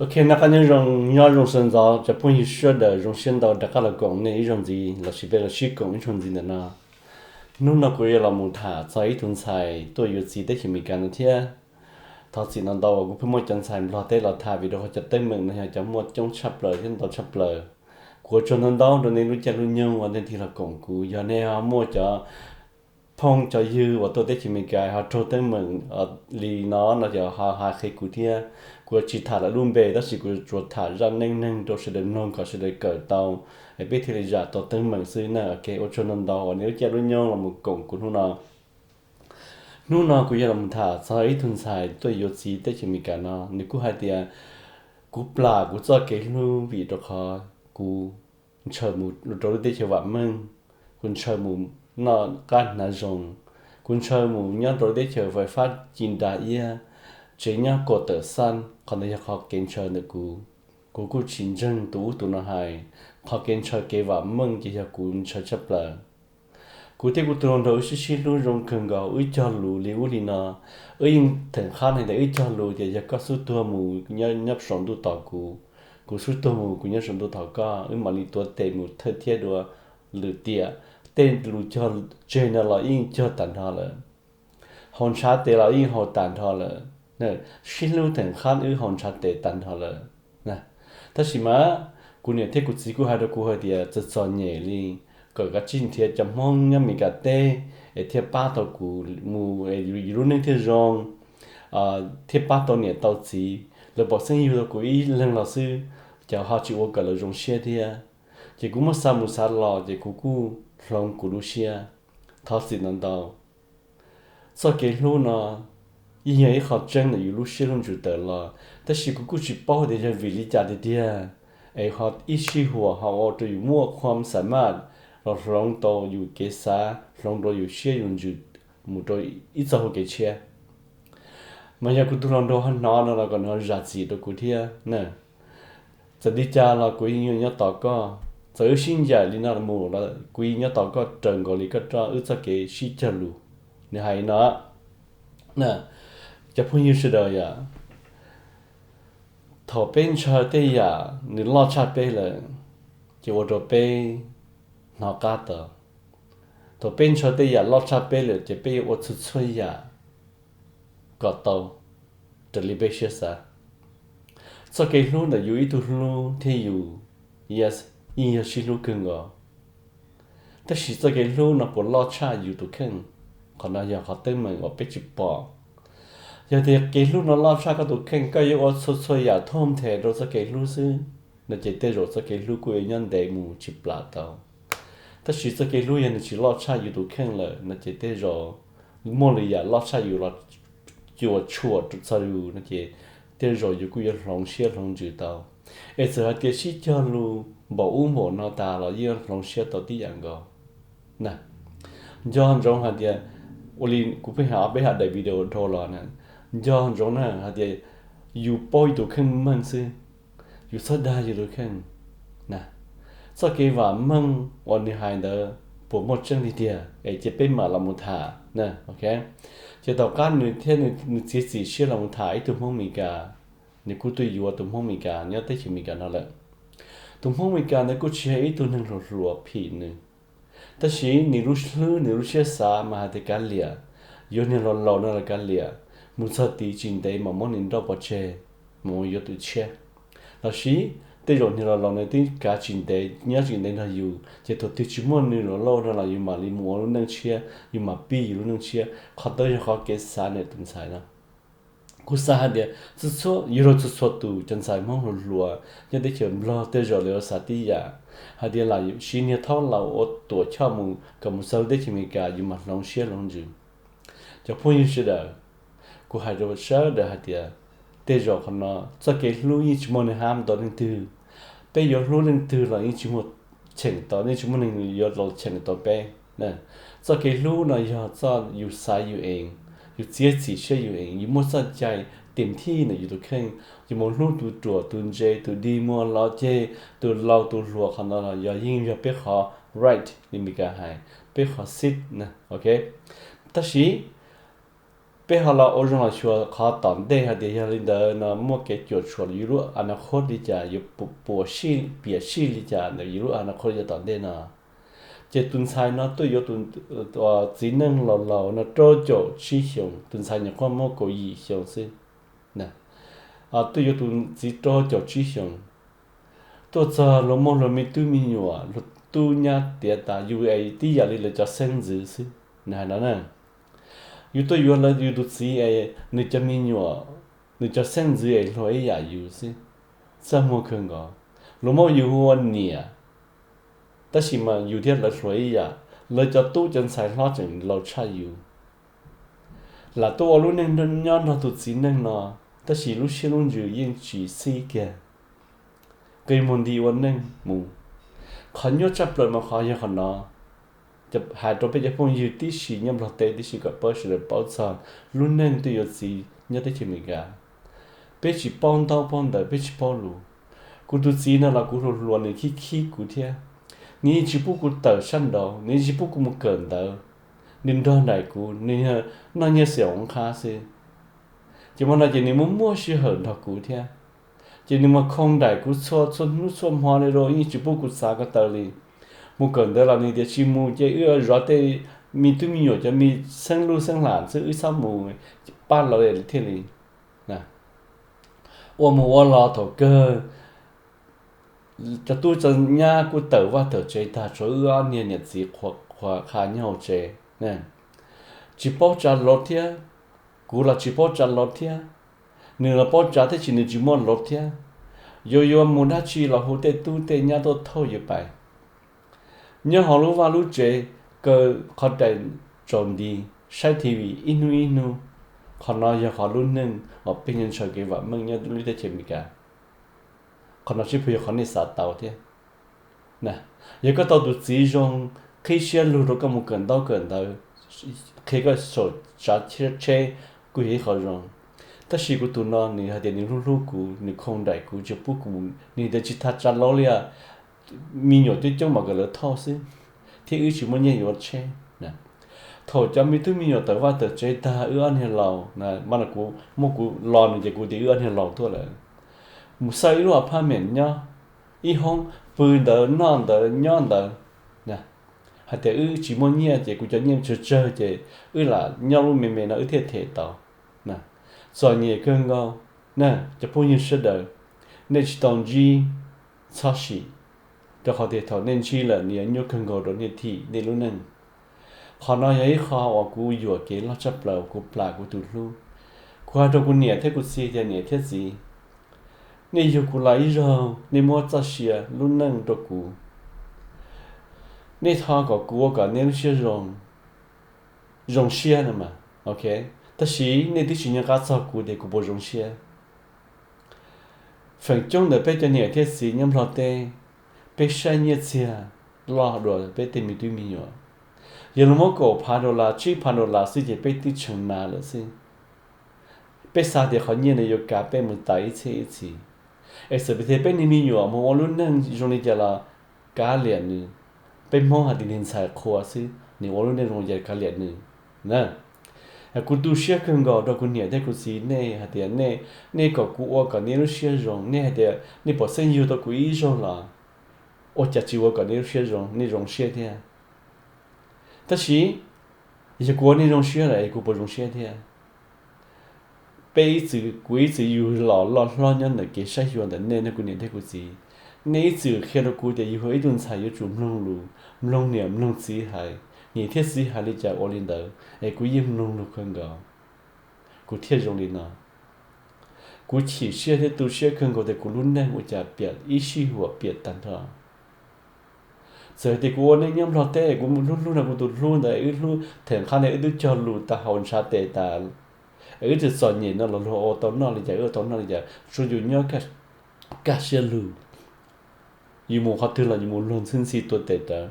Ok, noj qab nyob zoo, nyob zoo sawv ntxov cov phooj ywg sawv daws, zoo siab ntau rov qab los koom nej ib zaug ntxiv lossis peb los sib koom ib zaug ntxiv ntawm no. Hnub no kuv yuav los mus tham txog ib tug ntxhais tuaj yuav txiv teb chaws Amelikas no thiab. Thov txim ntau ntau uas kuv pheej muab cov ntxhais Nplog teb los tham vim rau qhov cov teeb meem no yog cov muaj coob tshaj plaws thiab ntau tshaj plaws. Kuv ua tsaug ntau ntau rau nej lub caij lub nyoog uas nej tig los koom kuv. Yog nej ho muaj cov phooj cov ywg uas tuaj teb chaws Amelikas ho raug teeb meem li no no ces ho hais qhia kuv thiab. Kuv tsis tham lawv lub npe tab sis kuv tsuas tham zaj neej neeg rau sawv daws mloog kom sawv daws kawm tau, es peb thiaj li zam tau teeb meem xwb na. Ok, ua tsaug ntau ntau uas nej lub caij lub nyoog los mus koom kuv hnub no. Hnub no kuv yuav los tham txog ib tug ntxhais tuaj yuav txiv teb chaws Amelikas no, nws kuj hais tias kuv plam kuv txoj kev hlub vim rau qhov kuv ntshaw mus rau lub teb chaws vam meej, kuv ntshaw mus noj qab hnav zoo, kuv ntshaw mus nyob rau lub teb chaws fais fab ci nra iab, tsev nyob kaum tawm xab, qhov ntawd yog qhov kev ntshaw ntawm kuv. Kuv kuj tsis ntseeg tus ub tus no hais, qhov kev ntshaw kev vam meej ces yog kuv ntshaw tshaj plaws. Kuv thiab kuv tus hluas nraug wb sib sib hlub zoo kawg nkaus, wb cog lus li ub li no. Wb yeej theem qhab hais tias wb cog lus tias yog koj xub tuag mus nyob saum ntuj tos kuv, kuv xub tuag mus kuv nyob saum ntuj tos koj, wb mam li tuav tes mus thawj thiab dua lwm tiam. Tej lus cog tseg no los yeej cog tas nrho lawm, haus ntshav tes los yeej haus tas nrho lawm. Sib hlub theem qhab wb haus ntshav tes tas nrho lawm. Tab sis mas kuv niam thiab kuv txiv kuj hais rau kuv hais tias txom txom nyem li, kom kav tsij nrhiav cov Hmoob nyob Amelikas teb es thiaj pab tau kuv mus, yus lub neej thiaj zoo, thiaj pab tau niam tau txiv. Lawv pom xeeb yug tau kuv ib leeg los xwb, ces ho tsis ua kom lawv zoo siab thiab. Ces kuv muab xav mus xav los ces kuv kuj hloov kuv lub siab. Thov txim ntau ntau. Txoj kev hlub no yeej yog ib qho tseeb ntawm yus lub siab lub ntsws tawm los, tab sis kuv kuj tsis paub tias yog vim li cas tiag tiag es ho ib sij huam ho ua rau yus muaj qhuam xam maj los hloov tau yus kev xav, hloov rau yus siab yus ntsws mus rau ib txoj hau kev tshiab. Mas yog kuv tus hluas nraug ho hnov no los kom nws ho zam txim rau kuv thiab na. Txawm li cas los kuv yeej yuav nyob tos koj, txawm wb sib ncaim li no mus los kuv yeej nyob tos koj raws nkaus li koj wb txoj kev sib cog lus. Nws hais li no. Cov phooj ywg sawv daws yom, thaum peb ntshaw tej yam nws loj tshaj peb lawm, ces ua rau peb hnov qab tau. Thaum peb ntshaw tej yam loj tshaj peb lawm ces peb yuav ua txhua txhua yam kom tau raws li peb siab xav. Txoj kev hlub ntawm yus ib tug hlub thiab yus yeej yog sib hlub kawg nkaus, tab sis txoj kev hlub no puas loj tshaj yus tus kheej? Qhov no yog qhov teeb meem uas peb tsis pom. Yog tias kev hlub no loj tshaj koj tus kheej, koj yuav ua txhua txhua yam thoob nthe rau txoj kev hlub xwb no ces tej zaum txoj kev hlub kuj yuav nyob ntev mus tsis plam tau. Tab sis txoj kev hlub yog nws tsis loj tshaj yus tus kheej lawm no ces tej zaum muaj lwm yam loj tshaj yus los cuam tshuam txog yus no ces tej zaum yus kuj yuav hloov siab hloov ntsws tau. Es txawm hais tias sib cog lus npaum ub npaum no tas los yeej hloov siab tau tib yam nkaus. Nco ntsoov hais tias, ua li kuv pheej hais peb daim video dhau los na, nco ntsoov na hais tias yus paub yus tus kheej meej xwb, yus txhob dag yus tus kheej. Txoj kev vam meej uas nws hais ntawd puas muaj tseeb tiag tiag es cia peb mam los mus tham. Ces tom qab nws thiab nws txiav txim siab los mus tham ib tug Hmoob Meskas, nws kuj tuaj yuav tus Hmoob Meskas nyob teb chaws Amelikas no lawm. Tus Hmoob Meskas ntawd kuj tsis yog ib tug neeg hluas hluas phim nws, tab sis nws lub hlwb nws lub siab xav mas hais tias kav liam, yuav niag laus laus no los kav liam, mus txog tid tsis ntev mam muab nws nrauj pov tseg, mam mus yuav tus tshiab. Los sis tej zaum niag laus laus no twb kav tsis ntev nyob tsis ntev nrog yus ces thaum twg tsis muaj nws laus laus no los yus mam li mus ua lub neej tshiab, yus mam pib yus lub neej tshiab. Qhov ntawd yog qhov kev xav ntawm tus ntxhais no. Kuv xav hais tias txhua txhua, yuav luag txhua txhua tus cov ntxhais Hmoob hluas hluas nyob teb chaws Nplog tej zaum lawv yuav xav tib yam, hais tias lam siv niag thaub laus ua tuam choj mus kom mus txog teb chaws Amelikas yus mam hloov siab hloov ntsws. Cov phooj ywg sawv daws, kuv hais rau sawv daws hais tias tej zaum qhov no txoj kev hlub yeej tsis muaj neeg hab tau leej twg. Peb yuav hlub leej twg los yeej tsis muaj cheem tau, yeej tsis muaj neeg yuav los cheem tau peb. Txoj kev hlub no yog txoj yus xav yus ees, yus txiav txim siab yus ees, yus muaj txoj cai tes thij ntawm yus tus kheej, yus mus hlub tus ruam tus ntse, tus dig muag los ceg, tus laus tus hluas, qhov no los yog yeej yog peb qhov right li Meskas hais, peb qhov xib. Tab sis Peb ho los ua zoo los xyuas qhov tom ntej hais tias yog li ntawd no muaj kev cuam tshuam yus lub a na khos li cas, yuav puas sij piam sij li cas ntawm yus lub a na khos li cas tom ntej no. Ces tus ntxhais no tuaj yuav tus txiv neej laus laus no rau caum tsib xyoos, tus ntxhais nyuam qhuav muaj kaum yim xyoo xwb. Tuaj yuav tus txiv rau caum tsib xyoos, tuaj txog luag muaj luag me tub me nyuam, luag tub nyab tiav tas, yus es tib yam li lawv cov xeeb ntxwv xwb. Nws hais no na, yus tuaj yuav lawv yus tus txiv es nws cov me nyuam, nws cov xeeb ntxwv es hluas ib yam yus xwb. Txaj muag kawg nkaus, luag muab yus hu ua niam, tab sis mas yus thiab lawv hluas ib yam, lawv cov tub cov ntxhais hlob tseem laus tshaj yus. Lam tuaj ua lub neej nyob nrog tus txiv neej no, tab sis lub siab lub ntsws yeej tsis xib kiag, qi muag nti ua neej mus. Qhov nyuaj tshaj plaws mas qhov yog qhov no, hais rau peb cov phooj ywg tib si nyob Nplog teb tib si kom pab sawv daws paub txog lub neej tuaj yuav txiv nyob teb chaws Amelikas. Peb tsis paub ntaub paub ntawv, peb tsis paub lus. Kuv tus txiv no los kuv hluas hluas nws khib khib kuv thiab, nws yeej tsis pub kuv tawm sab nraud, nws yeej tsis pub kuv mus kawm ntawv. Nws nrog nraim kuv, nws noj nyiaj xeem hauv qhab xwb. Ces hmo no ces nws muaj muaj sij hawm nrog kuv thiab, ces nws mas khoo nraim kuv txhua txhua hnub txhua hmo li rau, yeej tsis pub kuv xav ko taw li. Mus kawm ntawv los nws tias tsis mus ces wb zov tej me tub me nyuam cov me xeeb lub xeeb hlam xwb, wb txhob mus, pab lawv thiaj li. Ua mus ua los thaum kawg cov tub cov nyab kuj tawm vaj tawm tsev tag, tshuav wb ob niag niam txiv qhuas qha nyob hauv tsev. Tsis paub tsa lov thiab, kuv los tsis paub tsa lov thiab, nws los paub tsa tab sis nws tsis muaj lov thiab. Yuav yuav mus dab tsi los hu tej tub tej nyab tuaj thauj yus pais. Nyob hauv lub vaj lub tsev, kaw qhov rais tsaus nti, saib T V ib hnub ib hnub. Qhov no yog qhov lub neej uas peb nyob ntshaw kev vam meej nyob lub teb chaws Amelikas. Qhov no sib phu yog qhov nej xav tau thiab. Yog koj tau tus txiv zoo, qhib siab lug rau koj mus kawm ntaub kawm ntawv, qhia koj saum tsav tsheb kuj yog ib qho zoo. Tab sis kuv tus no nws hais tias nws hlub hlub kuv, nws khoo nraim kuv, tsis pub kuv, nws tias tsis tas tsa laub li, me nyuam coob coob mam kom lawv thauj xwb, thiab wb tsis muaj nyiaj yuav tsheb. Thaum cov me tub me nyuam tawm vaj tawm tsev tag, wb ob niag laus, mas kuv muab kuv los nws ces kuv tias wb ob niag laus tuaj lawm, mus xawb ib lub apartment nyob, ib hoob pw ntawd noj ntawd nyob ntawd. Hais tias wb tsis muaj nyiaj ces kuv cov nyiaj tsawg tsawg ces wb lam nyob lub me me no wb thiaj them tau. Txom nyem kawg nkaus na cov phooj ywg sawv daws, nej tsis tau ntsib txhob sim, rau qhov tias thaum nej ntsib lawm nws yuav nyuaj kawg nkaus rau nej thim nej lub neej. Qhov no yog ib qho uas kuv yuam kev loj tshaj plaws uas kuv plam kuv tus hlub. Kuv hais rau kuv niam thiab kuv txiv tias niam thiab txiv, nej yug kuv los ib zaug, nej muab txoj sia lub neej rau kuv, nej thov kom kuv ua kom nej lub siab zoo, zoo siab no mas, ok, tab sis nej twb tsis nco qab txog kuv tias kuv puas zoo siab. Feem coob ntawm peb cov niam thiab txiv nyob Nplog teb, peb saib nyiaj txiag loj dua peb tej me tub me nyuam. Yog luag muab kaum phav dollar, tsib phav dollar xwb ces peb twb tshee nas lawm xwb. Peb xav tias qhov nyiaj no yuav kav peb mus tas ib txhiab ib txhis. Es txawm tias peb niag me nyuam mus ua lub neej zoo li cas los kav liam nws. Peb Hmoob hais tias niag ntxhais qhua xwb, nws ua lub neej zoo li cas kav liam nws. Kuv tu siab kawg nkaus rau kuv niam thiab kuv txiv nej hais tias nej, nej kom kuv ua kom nej lub siab zoo, nej hais tias nej pom xeeb yug tau kuv ib zaug los ua cas tsis ua kom nej lub siab zoo, nej zoo siab thiab. Tab sis yog kuv ua nej zoo siab lawm es kuv puas zoo siab thiab? Peb ib txwm, kuv ib txwm yug los loj hlob nyob ntawm kev saib xyuas ntawm nej no kuv niam thiab kuv txiv. Nej ib txwm qhia rau kuv tias yug ua ib tug ntxhais yuav tsum mloog lus, mloog niam mloog txiv hais, niam thiab txiv hais li cas ua li ntawd, es kuv yeej mloog lus kawg nkaus, kuv thiaj zoo li no. Kuv chim siab thiab tu siab kawg nkaus tias kuv lub neej ua cas piam ib sij huam piam tag nrho. Txawm tias kuv ua neej nyob Nplog teb, kuv hlub hlub no kuv tus hlub ntawd, wb hlub theem qhab ne wb twb cog lus tag hauv ntshav tes tas, es wb txawm txom nyem no los luag ua tau noj li cas wb ua tau noj li cas, tsuas yus nyob kaj siab lug. Yus mus qhov twg los yus mus luag ntxhi ntxhi tuav tes rawv.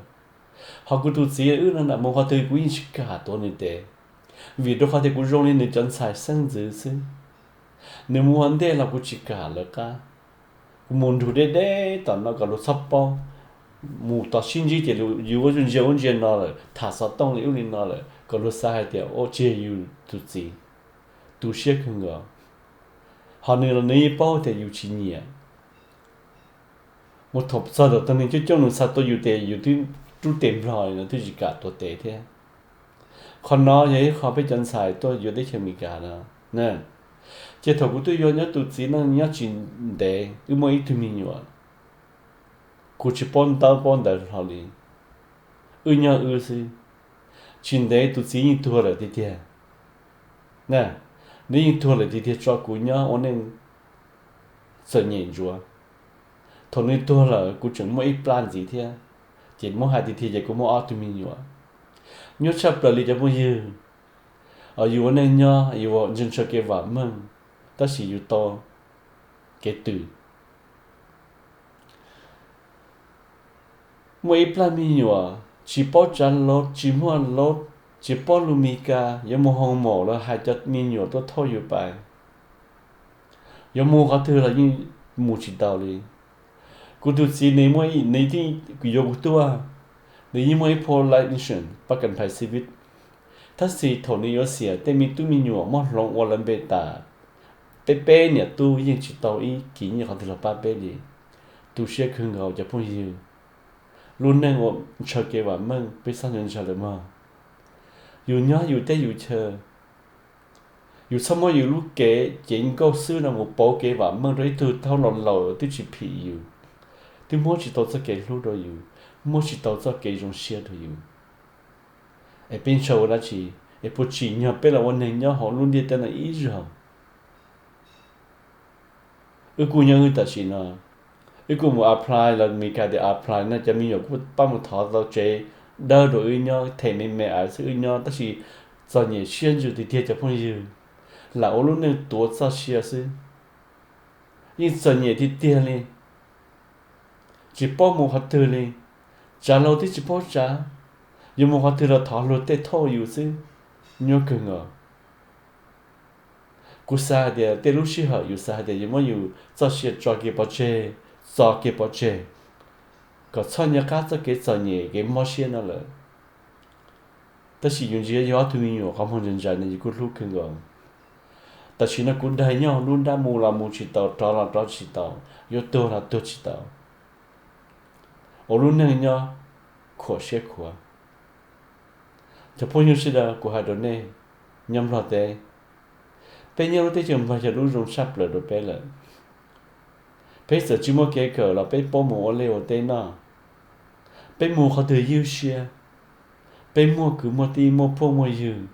Ho kuv tus txiv wb no mus qhov twg kuv yeej tsis kam tuav nws tes, vim rau qhov tias kuv zoo li nws cov ntxhais xeeb ntxwv xwb. Nws mus ua ntej los kuv tsis kam lawv qab. Kuv mus nrug deb deb tom no kom luag txhob paub. Mus tom sib ntsib ces yus ua ntsia ub ntsia no lawm, tham xov tooj li ub li no lawm kom luag xav hais tias ua tsis yog yus tus txiv. tu siab kawg nkaus. Ho nws los nws yeej paub tias yus tsis nyiam. Mus thaum txog ntawm tug neeg coob coob nws xa tuaj yus tes yus twb rub tes nplog li no twb tsis kam tuav tes thiab. Qhov no yog ib qho peb cov ntxhais tuaj yuav teb chaws Amelikas no. Ces thaum kuv tuaj yuav nyob tus txiv neej nyob tsis ntev wb muaj ib tug me nyuam, kuv tsis paub ntaub paub ntawv hlo li, wb nyob wb xwb. Tsis ntev tus txiv yeej tuag lawm tiag tiag. Nws yeej tuag lawm tiag tiag tso kuv nyob ua neej txom nyem ntsuav. Thaum nws tuag lawm kuv tseem muaj ib plab ntxiv thiab, ces muab hais tiag tiag ces kuv muaj ob tug me nyuam. Nyuaj tshaj plaws li cov phooj ywg, yus ua neej nyob yus ntshaw ntshaw kev vam meej, tab sis yus tau kev tws. Muaj ib plab me nyuam tsis paub tsav laub tsis muaj laub, tsis paub lus Mis Kas, yuav mus hoo maum los hais cov me nyuam tuaj thauj yus pais. Yuav mus qhov twg los yeej mus tsis tau li. Kuv tus txiv nws muaj, nws yeej yuav kuv tuaj, nws yeej muaj ib phau life insurance pab kam phais xi vib. Tab sis thaum nws yuav xiam tej me tub me nyuam muab hloov ua lawv npe tas, peb peb niam tub yeej tsis tau ib kis nyiaj qhov twg los pab peb li. Tu siab kawg nkaus cov phooj ywg. Lub neej ua ntshaw kev vam meej peb txhob ntshaw ntshaw lawm mog. Yus nyob yus teb yus chaw, yus txhob muab yus lub kev cev nkauj xwb no mus pauv kev vam meej rau ib tug thaub los laus twb tsis phim yus, twb muab tsis tau txoj kev hlub rau yus, muab tsis tau txoj kev zoo siab rau yus. Es peb ntshaw ua dab tsi? Es puas tsim nyog peb los ua neeg nyob hauv lub ntiaj teb no ib zaug? Wb kuj nyob wb tam sim no, wb kuj mus apply los Mis Kas tias apply no cov me nyuam kuj pab mus thov tau tsev dawb rau wb nyob, them me me av xwb wb nyob, tab sis txom nyem siab ntsws tiag tiag cov phooj ywg. Lam ua lub neej tuav txoj sia xwb, yeej txom nyem tiag tiag li, tsis paub mus qhov twg li, tsav laug twb tsis paub tsav, yuav mus qhov twg los thov luag tej thauj yus xwb, nyuaj kawg nkaus. Kuv xav hais tias tej lub sij hawm yus xav hais tias yuav muab yus txoj sia tso kiag pov tseg, txo kiag pov tseg, kom txhob nco qab txoj kev txom nyem kev mob siab no lawm. Tab sis yus ntsia yus ob tug me nyuam qhov muag ntsais ntsais no yus kuj hlub kawg nkaus. Tam sim no kuv daig nyob hauv lub nrab, mus los mus tsis tau, rov los rov tsis tau, yuav tuag los tuag tsis tau, ua lub neej nyob khuam siab khuav. Cov phooj ywg sawv daws, kuv hais rau nej nyob Nplog teb, peb nyob lub teb chaws Nplog yog lub zoo tshaj plaws rau peb lawm. Peb txawm tsis muaj kev kawm los peb paub mus ua liaj ua teb noj, peb mus qhov twg ywj siab, peb muaj kwv muaj tij muaj phooj muaj ywg.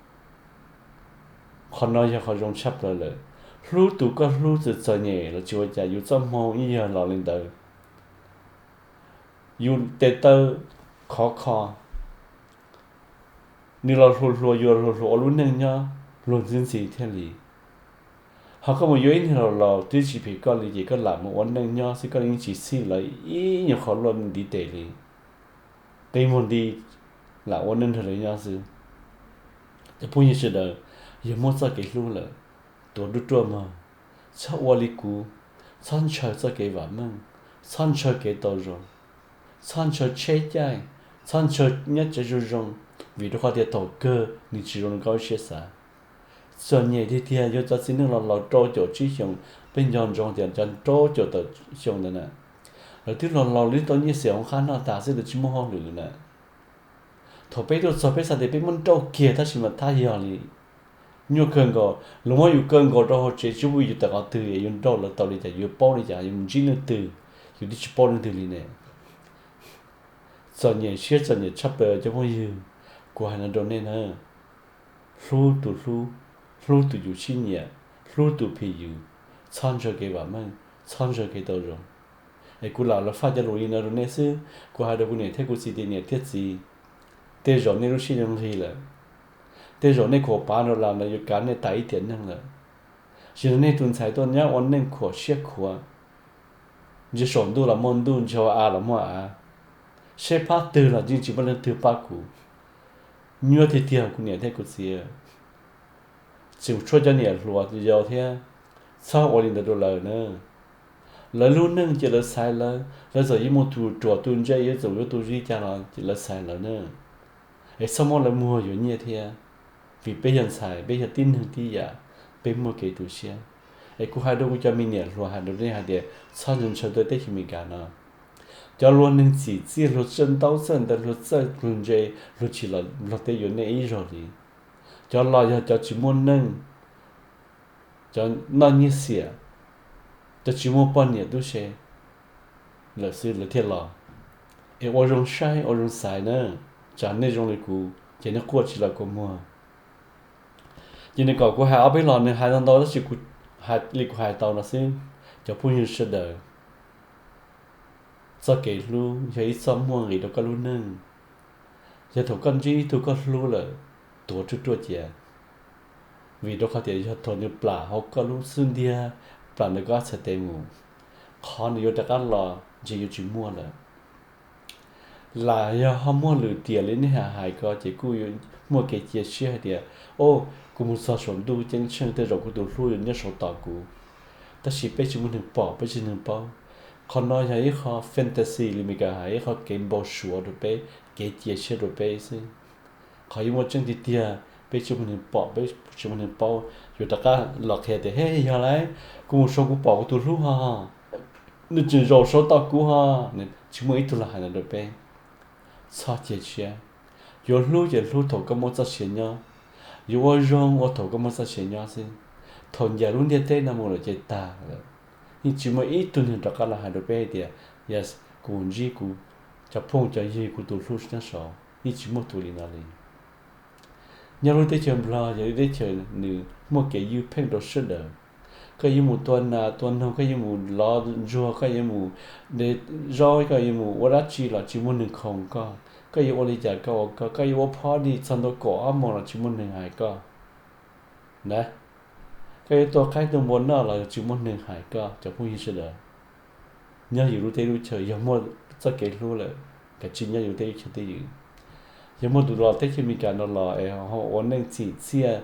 Qhov no yog qhov zoo tshaj plaws lawm. Hlub tus koj hlub txawm txom nyem los tsis ua cas, yus txoj hmoo ib yam los li ntawd. Yus tes taw khov kho, nws los hluas hluas, yus los hluas hluas, ua lub neej nyob luag ntxhi ntxhi thiaj li. Ho koj mus yuav ib niag laus laus twb tsis phim koj li ces koj lam mus ua neej nyob xwb, koj yeej tsis txhij lawv ib nyuag qho luaj ntiv tes li. Qi muag nti lam ua neej nrog lawv nyob xwb. Cov phooj ywg sawv daws, yog muaj txoj kev hlub lawm, tuav ruaj ruaj mog. Txhob ua li kuv, txhob ntshaw txoj kev vam meej, txhob ntshaw kev tau zoo, txhob ntshaw tsheb caij, txhob ntshaw nyob tsev zoo zoo, vim rau qhov tias thaum kawg nws tsis zoo li koj lub siab xav. Txom nyem tiag tiag yog cov txiv neej los laus rau caum tsib xyoos, peb nco ntsoov tias cov rau caum tawm xyoo ntawd na, lawv twb los laus li tau nyiaj xiam hauv qab noj tas xwb, lawv tsis muaj hauj lwm na. Thaum peb tuaj txog peb xav tias peb muab nrauj kiag tab sis mas thab yog li, nyuaj kawg nkaus. Lawv muab yus kaw nkaus rau hauv tsev tsis pub yus tawm qhov twg, yus nrauj lawv tau li cas, yus paub li cas, yus mus ntsib leej twg, yus twb tsis paub leej twg li ne. Txom nyem siab txom nyem tshaj plaws cov phooj ywg, kuv hais no rau nej na. Hlub tus hlub, hlub tus yus sib nyiam, hlub tus phim yus, txhob ntshaw kev vam meej, txhob ntshaw kev tau zoo. Es kuv lam los faj cov lus li no rau nej xwb, kuv hais rau kuv niam thiab kuv txiv tias niam thiab txiv, tej zaum nej lub siab yuav nqig lawm, tej zaum nej khuam pav nrau las no yuav kav nej tas ib tiam neeg lawm. Tsis li nej tus ntxhais tuaj nyob ua neej khuam siab khuav, ntsia saum ntuj los muaj ntuj, ntsia hauv av los muaj av, seb phab twg los yeej tsis muaj leej twg pab kuv. Nyuaj tiag tiag kuv niam thiab kuv txiv, tseem tshuav cov niam hluas yau thiab, txhob ua li ntawd rau lawv na. Lawv lub neej ces lawv xaiv lawv, lawv txawm yuav mus tus ruam tus ntse, yuav txawm yuav tus zib cas los ces lawv xaiv lawv na. Es txhob muab lawv muag yuav nyiaj thiab, vim peb yog ntxhais, peb yog tib neeg tib yam, Peb muaj kev tu siab. Es kuv hais rau kuv cov me niam hluas hais rau nej hais tias txhob ntshaw ntshaw tuaj teb chaws Amelikas no. Cov luag neeg txim txiaj, luag txawj ntaub txawj ntawv, luag txawj luag ntse, luag tsis los Nplog teb yuav nej ib zaug li. Cov los yog cov tsis muaj neej, cov noj nyiaj xiam, cov tsis muaj poj niam tub se lawm xwb lawv thiaj los. Es ua zoo saib ua zoo xaiv na, tsam nej zoo li kuv ces nej quaj tsis los kua muag. Ces nws kom kuv hais ob peb los nws hais ntau ntau tab sis kuv hais li kuv hais tau no xwb. Cov phooj ywg sawv daws, txoj kev hlub yog ib txoj muag nqis rau koj lub neej. Yog thaum koj ntsib ib tug koj hlub lawm, tuav ruaj ruaj cia, vim rau qhov tias yog thaum nws plam hauv koj lub xub ntiag, plam ntawm koj ob txhais tes mus, qhov nws yuav rov qab los ntshe yuav tsis muaj lawm. Lam yog ho muaj lwm tiam li nej hais ko ces kuj muaj kev cia siab hais tias, o, kuv mus txog saum ntuj ceeb tsheej tej zaum kuv tus hlub yuav nyob saum tos kuv. Tab sis peb tsis muaj neeg pom, peb tsis muaj neeg paub. Qhov no yog ib qho fantasy li Meskas hais, ib qho kev npau suav rau peb, kev cia siab rau peb xwb. Qhov yuav muaj tseeb tiag tiag peb tsis muaj neeg pom, peb tsis muaj neeg paub. Yuav rov qab los qhia tias, he, yog lawm, kuv mus saud kuv pom kuv tus hlub ho, nws tseem zaum saud tos kuv ho. Tsis muaj ib tug los hais no rau peb. Txhob cia siab. Yuav hlub ces hlub thaum koj muaj txoj sia nyob, yuav ua zoo ua thaum koj muaj txoj sia nyob xwb. Thaum ncaim lub ntiaj teb no mus lawm ces tag lawm. Yeej tsis muaj ib tug neeg rov qab los hais rau peb hais tias, yes, kuv ntsib kuv cov phooj cov ywg, kuv tus hlub nyob saud, yeej tsis muaj tus li no li. Nyob lub teb chaws Nplog yog lub teb chaws nws muaj kev ywj pheej rau sawv daws. Koj yuav mus tua nas tua noog, koj yuav mus lov ntsuag, koj yuav mus de zaub, koj yuav mus ua dab tsi los tsis muaj neeg khoom koj. Koj yuav ua li cas koj ua koj, koj yuav ua party txog ntua kaum ob moos los tsis muaj neeg hais koj na. Koj yuav tua qaib tua npua noj los tsis muaj neeg hais koj. Cov phooj ywg sawv daws, nyob yus lub teb lub chaws yog muaj txoj kev hlub lawm, kav tsij nyob yus teb lub chaws twj ywm. Yog muaj tus los teb chaws Amelikas no los es ho ua neej txim txiaj,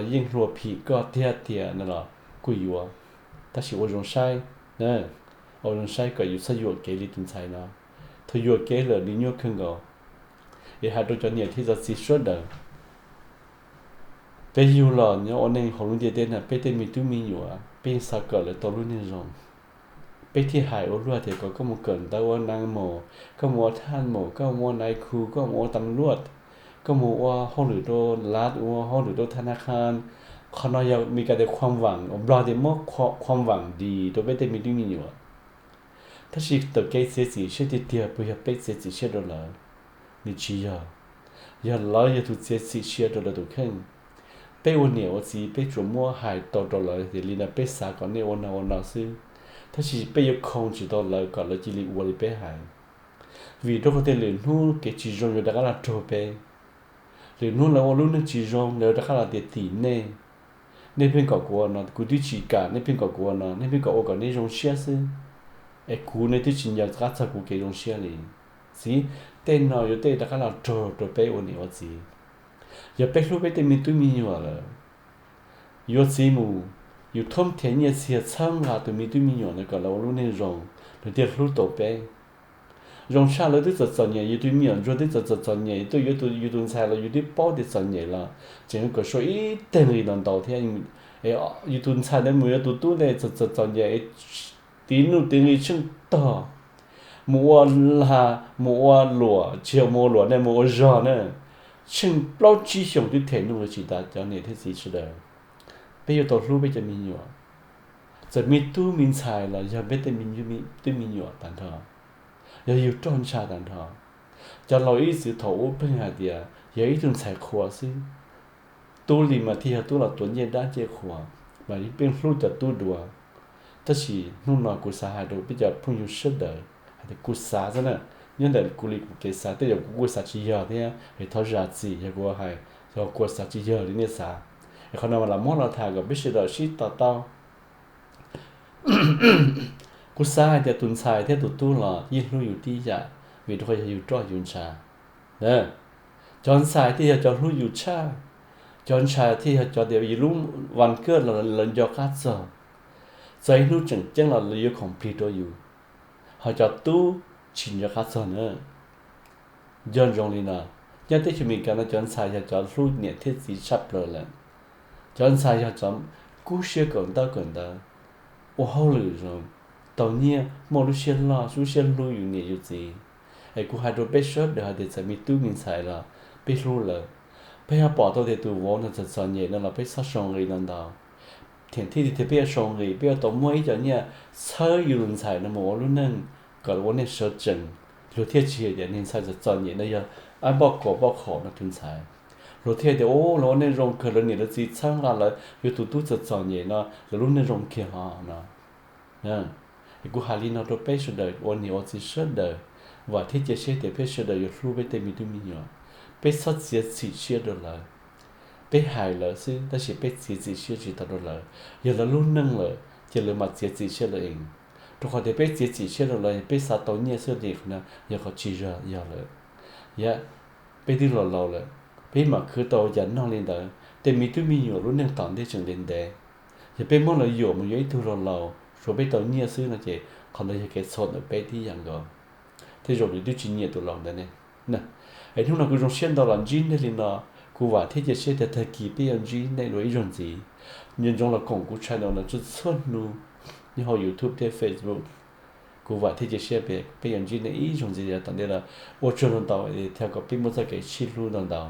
yeej hlua phim koj tiag tiag no los kuj yuav, tab sis ua zoo saib, ua zoo saib kom yus txhob yuam kev li tus ntxhais no. Thaum yuam kev lawm nws nyuaj kawg nkaus. Es hais rau cov niam thiab cov txiv sawv daws, peb yug los nyob ua neej hauv lub ntiaj teb no, peb tej me tub me nyuam peb yeej xav kom lawv tau lub neej zoo. Peb thiaj hais ua luaj tias kom koj mus kawm ntawv ua nas mos, koj mus ua thaj mos, koj mus ua nais khu, koj mus ua tam luaj, koj mus ua hauj lwm rau lav, ua hauj lwm rau thaj na khan. Qhov no yog Meskas tias khua vam, Nplog tias muab khua vam dis rau peb tej me tub me nyuam. Tab sis tawm kev txiav txim siab tiag tiag puas yog peb txiav txim siab rau lawv? Nws tsis yog. Yog lawv yog tus txiav txim siab rau lawv tus kheej. Peb ua niam ua txiv peb tsuas muab hais tau rau lawv tias li no peb xav kom nej ua no ua no xwb, tab sis peb yuav khoo tsis tau lawv kom lawv cia li ua li peb hais. Vim rau qhov tias lwm hnub kev tsis zoo yuav rov qab los raug peb. Lwm hnub lawv ua lub neej tsis zoo lawv rov qab los tias tim nej, nej pheej kom kuv ua no, kuv twb tsis kam nej pheej kom kuv ua no, nej pheej kom ua kom nej zoo siab xwb, es kuv nej twb tsis nco qab txog kuv kev zoo siab li. Txiv, tej no yuav tej rov qab los raug rau peb ua niam ua txiv. Yog peb hlub peb tej me tub me nyuam lawm, yuav txiv mus, yus thoob thiav nyiaj txiag txhawb nqa tus me tub me nyuam ntawd kom lawv ua lub neej zoo, lawv thiaj hlub tau peb. Zoo tshaj lawv twb txom txom nyem, yus tus me nyuam ntsuag twb txom txom txom nyem tuaj yuav yus tus ntxhais los yus twb paub tias txom nyem los tseem kom sau ib teg nqi ntau ntau thiab. Yus tus ntxhais ntawd mus yuav tus tub ntawd txom txom txom nyem, tiv nuj tiv nqi tsheej tog, mus ua lag mus ua luam, tsis yog mus ua luam ne, mus ua zog na, tsheej plaub tsib xyoos twb them nuj tsis tas. Cov niam thiab txiv sawv daws, peb yuav tau hlub peb cov me nyuam. Txawm me tub me ntxhais los yog peb tej me tub me nyuam tag nrho, yog yus roj ntsha tag nrho. Cov laus ib txwm thaum ub pheej hais tias yog ib tug ntxhais qhua xwb, tub li mas thiaj yog tub los tuav ncej dab ncej qhua, mas yeej pheej hlub cov tub dua. Tab sis hnub no kuv xav hais rau peb cov phooj ywg sawv daws hais tias kuv xav xwb na, nyob ntawm kuv li kuv kev xav, tej zaum kuv kuj xav tsis yog thiab es thov zam txim yog kuv hais, yog kuv xav tsis yog li nej xav. Es qhov no mas lam muab los tham kom peb sawv daws sib to taub. Kuv xav hais tias tus ntxhais thiab tus tub los yeej hlub yus tib yam, vim rau qhov yog yus roj yus ntsha. Cov ntxhais thiaj yog cov hlub yus tshaj, cov ntxhais thiaj yog cov tias yus lub vas kawj los lawv nco qab txog, txog ib hnub tseem ceeb los lawv yuav khoom plig rau yus, ho cov tub tsis nco qab txog na. Nco ntsoov li no, nyob teb chaws Amelikas no cov ntxhais yog cov hlub niam thiab txiv tshaj plaws lawm. Cov ntxhais yog cov kub siab kawm ntaub kawm ntawv, ua hauj lwm zoo, tau nyiaj, muaj lub siab loj lub siab hlub yus niam yus txiv. Es kuv hais rau peb sawv daws hais tias txawm me tub me ntxhais los peb hlub lawv, peb ho pom tau tias tus vauv no txom txom nyem no los peb txhob sau nqi ntau ntau. Thiab thiaj tias peb yuav sau nqi, peb yuav tau muab ib co nyiaj txhawb yus tus ntxhais no mus ua lub neej kom ua neej sawv tsees, luag thiaj tsis hais tias niag ntxhais txom txom nyem no yog ab npoj kaum npoj khaum no tus ntxhais. Luag thiaj tias, u, lawv ua neej zoo kawg, lawv niam lawv txiv txhawb nqa lawv, yuav tus tub txom txom nyem no lawv lub neej zoo kiag hos no. Kuv hais li no rau peb sawv daws ua niam ua txiv sawv daws, vam thiab cia siab tias peb sawv daws yuav hlub peb tej me tub me nyuam. Peb txhob txiav txim siab rau lawv. Peb hais lawv xwb tab sis peb txiav txim siab tsis tau rau lawv. Yog lawv lub neej lawm ces lawv mam txiav txim siab lawv eng. Rau qhov tias peb txiav txim siab rau lawv, peb xav tau nyiaj xwb ces qhov no yog qhov tsis yog, yog lawm. Yog peb twb los laus lawm, peb mam khwv tau cas noj li ntawd, tej me tub me nyuam lub neej tom ntej tseem ntev ntev. Yog peb muab lawv yuam mus yuav ib tug laus laus suav peb tau nyiaj xwb no ces qhov ntawd yog kev txhaum ntawm peb tib yam nkaus. Tej zaum nws twb tsis nyiam tus laus ntawd ne. Es hnub no kuv zoo siab ntau los ntsib nej li no, kuv vam thiab cia siab tias tag kis peb yuav ntsib nej dua ib zaug ntxiv. Nco ntsoov los koom kuv channel no txhua txhua hnub nyob hauv YouTube thiab Facebook. Kuv vam thiab cia siab tias peb yuav ntsib nej ib zaug ntxiv yav tom ntej no. Ua tsaug ntau ntau thiab kom peb muaj txoj kev sib hlub ntau ntau.